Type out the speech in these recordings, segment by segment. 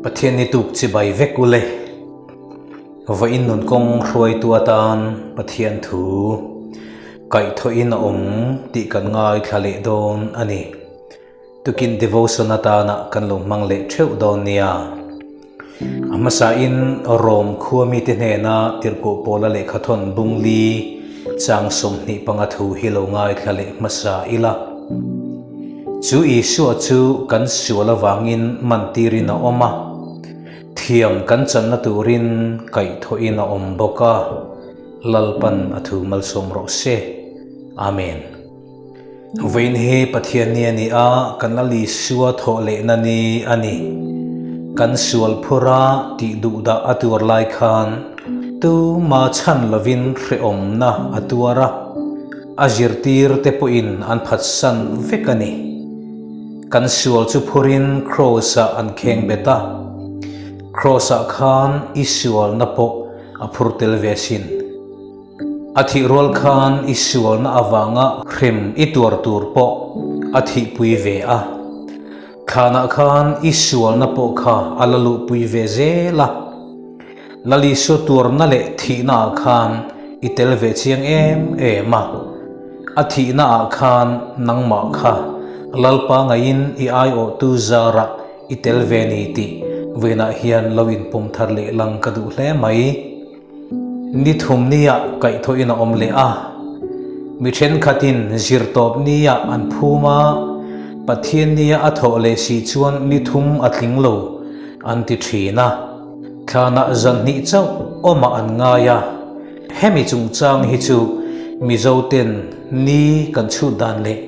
Pathian ni tuk chibai vek u le. Vawiin nun kawng hruaitu atan Pathian thu kaihthawhin a awm tih kan ngaithla leh dawn a ni. Tukin devotion atana kan lo hmang leh theuh dawn nia. A hmasain Rom khua mite hnena tirhkoh pawla lehkhathawn bungli chang 25 thu hi lo ngaithla leh hmasa ila. Chu Isua chu kan sual avangin mantirin a awm a, thiam kan channa turin kaihthawhin a awm bawk a, Lalpan a thu malsawm rawh se. Amen. Vawiin hi Pathian ni a ni a, kan Lal Isua thawh lehna ni a ni. Kan sual phura tih duh dah a tuar lai khan tuma chhan lovin hrehawmna a tuar a, a zirtir te pawhin an phatsan vek a ni. Kan sual chu phurin Kraws-ah an kheng bet a, Kraws-ah khan i sualna pawh a phur tel ve asin. A thih rual khan i sualna avanga hrem i tuar tur pawh a thihpui ve a. Thlanah khan i sualna pawh kha a la luhpui ve zel a. Lalisua tuarna leh thihnaah khan i tel ve chiang em em a. A thihnaah khan nangmah kha Lalpa ngaiin i aiawhtu zarah i tel ve ni tih vawiinah hian lo inpawm thar leh lang ka duh hle mai. Ni thum niah kaihthawhin a awm leh a, mi thenkhatin zirtawp niah an phum a, Pathian nia a thawh leh si chuan ni thum a tling lo an ti thin a, thlanah zan hnih chauh awmah an ngai a, hemi chungchang hi chu Mizoten ni kan chhut dan leh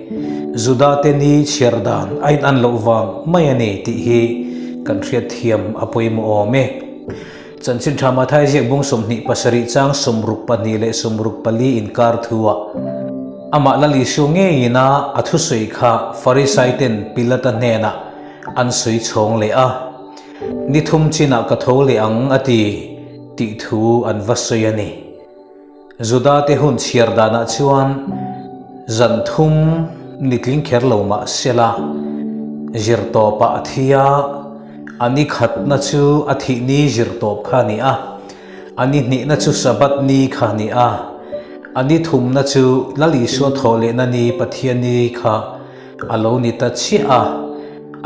Judate ni chhiar dan a inan loh vang mai a ni tih hi kan hriatthiam a pawimawh awm e. Chanchin tha Mathai ziak bung 27 chang 62 leh 64 inkar thu ah amah Lal Isua ngeiin a a thusawi kha Farisai ten Pilata hnenah an sawi chhawng leh a, Ni thum chinah ka tho leh ang a ti tih thu an va sawi a ni. Juda te hun chhiar danah chuan zan thum ni tling kher lo mah sela, zirtawpah a thi a, a ni khatna chu a thih ni zirtawp kha a ni a, a ni hnihna chu Sabbath ni kha a ni a, a ni thumna chu Lal Isua thawh lehna ni Pathian ni kha a lo ni ta chiah a,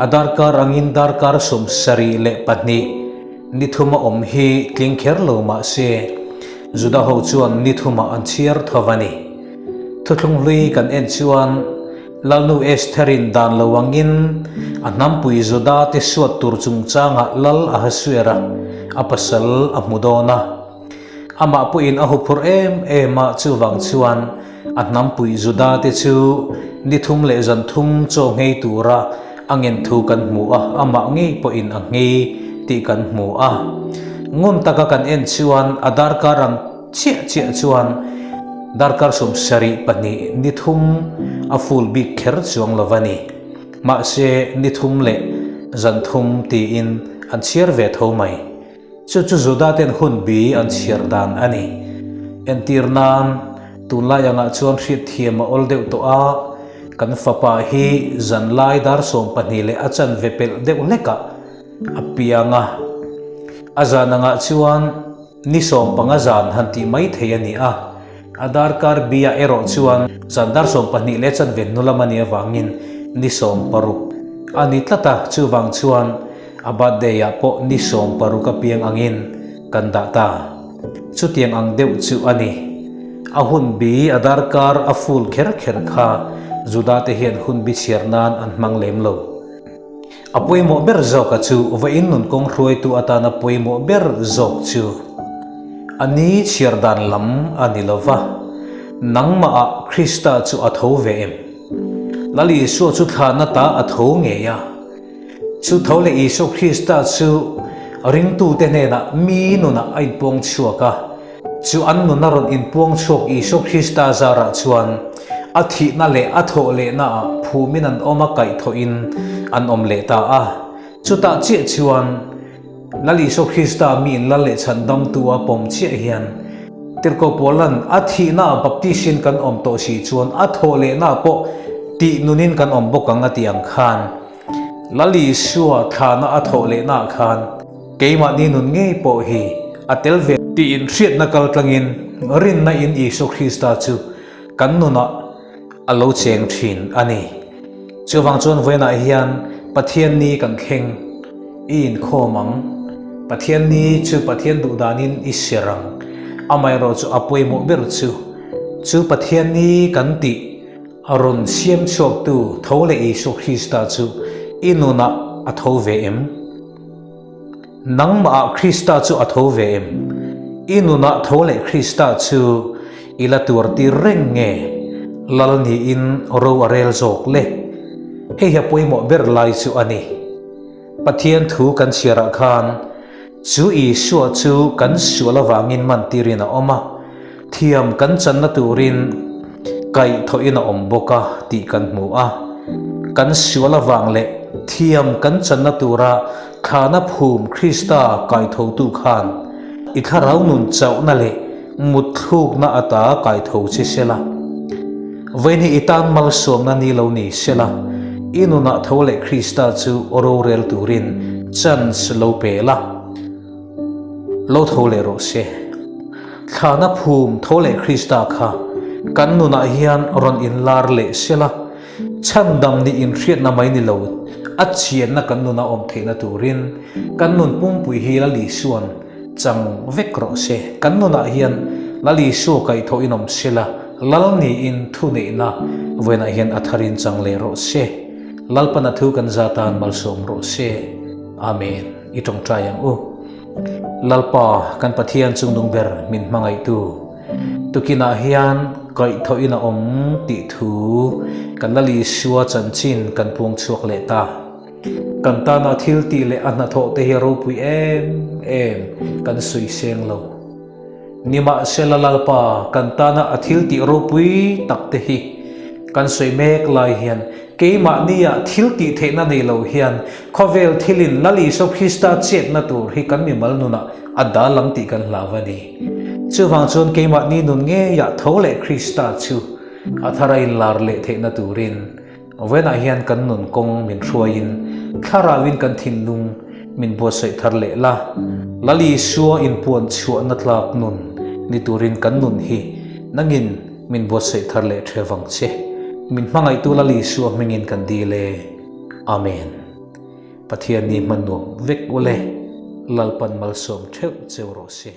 a darkar angin darkar 72 ni thuma awm hi tling kher lo mah se, Juda ho chuan ni thumah an chhiar tho a ni. Thuthlung hlui kan en chuan Lalnu Estherin dan lo angin a hnampui Juda te suat tur chungchangah Lal Ahasuera a pasal a hmu dawn a. Amah pawhin a huphurh em em a, chuvang chuan a hnampui Juda te chu ni thum leh zan thum chaw nghei tura a ngen thu kan hmu a, amah ngei pawhin a nghei tih kan hmu a. Ngun taka kan en chuan a darkar ang chiah chiah chuan darkar 72 ni thum a ful bik kher chuang lo va ni. Mahse ni thum leh zan thum tiin an chhiar ve tho mai. Chu chu Juda ten hun bi an chhiar dan a ni. Entir nan, tunlai angah chuan hriatthiam a awl deuh tawh a, kan fapa hi zanlai dar 12 leh a chanve pelh deuh hlekah a piang a. A zan angah chuan ni 15 zan han tih mai thei a ni a, a darkar biah erawh chuan zan dar 12 leh chanve hnu lam a nih avangin ni 16 a ni tlat a, chuvang chuan A birthday ah pawh ni 16 a piang angin kan dah ta. Chutiang ang deuh chu a ni. A hun bi a darkar a ful kher kher kha Juda te hian hun bi chhiar nan an hmang lem lo. A pawimawh ber zawk a chu vawiin nun kawng hruaitu atana pawimawh ber zawk chu a ni chhiar dan lam a ni lo va, nangmah ah Krista chu a tho ve em? Lal Isua chu thlahna ta a tho ngei a. Chu tho leh Isua Krista chu ringtute hnenah mi nunah a inpuang chhuak a. Chu an nuna rawn inpuang chhuak Isua Krista zarah chuan a thihna leh a thawh lehnaah phumin an awm a, kaihthawhin an awm leh ta a. Chutah chiah chuan Lal Isua Krista mi inlal leh chhandamtu a pawm chiah hian Tirhkoh Paula'n a thihnaah baptisin kan awm tawh si chuan a thawh lehnaah pawh tih nunin kan awm bawk ang a tih ang khan Lal Isua thlana a thawh lehnaah khan. Keimahni nun ngei pawh hi a tel ve tih inhriatna kaltlangin rinna in Isua Krista chu kan nunah a lo cheng thin a ni. Chuvang chuan vawiinah hian Pathian ni kan thleng i inkhawm ang. Pathian ni chu Pathian duh danin i ser ang. Amaherawh chu a pawimawh ber chu chu Pathian ni kan tih a rawn siam chhuaktu tho leh Isua Krista chu i nunah a tho ve em? Nangmahah Krista chu a tho ve em? I nunah tho leh Krista chu i la tuar tir reng nge? Lal niin ro a rel zawk le. Hei hi a pawimawh ber lai chu a ni. Pathian thu kan chhiarah khan chu Isua chu kan sual avangin man tirin a awm a, thiam kan channa turin kaihthawhin a awm bawk a tih kan hmu a. Kan sual avang leh thiam kan channa tura thlana phum Krista kaithotu khan i thlarau nun chauhna leh mutthlukna ata kaitho che sela. Vawiin i tan malsawmna ni lo ni sela, i nunah tho leh Krista chu rorel turin chance lo pe la. Lo tho leh rawh se. Thlana phum tho leh Krista kha kan nunah hian rawn inlar leh sela, chhandam nih inhriatna mai ni lo, a chianna kan nuna awm theihna turin kan nun pumpui hi Lal Isua'n chang vek rawh se. Kan nunah hian Lal Isua kaihthawh in awm sela, Lal niin thuneihna vawiinah hian a tharin chang leh rawh se. Lalpana thu kan zatan malsawm rawh se. Amen. I tawngtai ang u. Lalpa, kan Pathian chungnung ber min hmangaihtu, tukinah hian kaihthawhin a awm tih thu kan Lal Isua chanchin kan puang chhuak leh ta. Kan tana thil tih leh a hnathawh te hi a ropui em em kan sawi seng lo. Nimahsela Lalpa kan tana a thil tih ropui tak te hi kan sawi mek lai hian keimahnia thil tih theihna nei lo hian khawvel thilin Lal Isua Krista chetna tur hi kan mimal nunah a dal ang tih kan hlau a ni. Chuvang chuan keimahni nun ngeiah tho leh Krista chu a thar a inlar leh theihna turin Vawiinah hian kan nun kawng min hruaiin thlarauin kan thinlung min buatsaih thar leh la. Lal Isua inpuan chhuahna tlak nun ni turin kan nun hi nangin min buatsaih thar leh ṭhe vang che. Min hmangaihtu Lal Isua hmingin kan dil e. Amen. Pathian ni hman nuam vek ule. Lalpan malsawm ṭheuh cheu rawh se.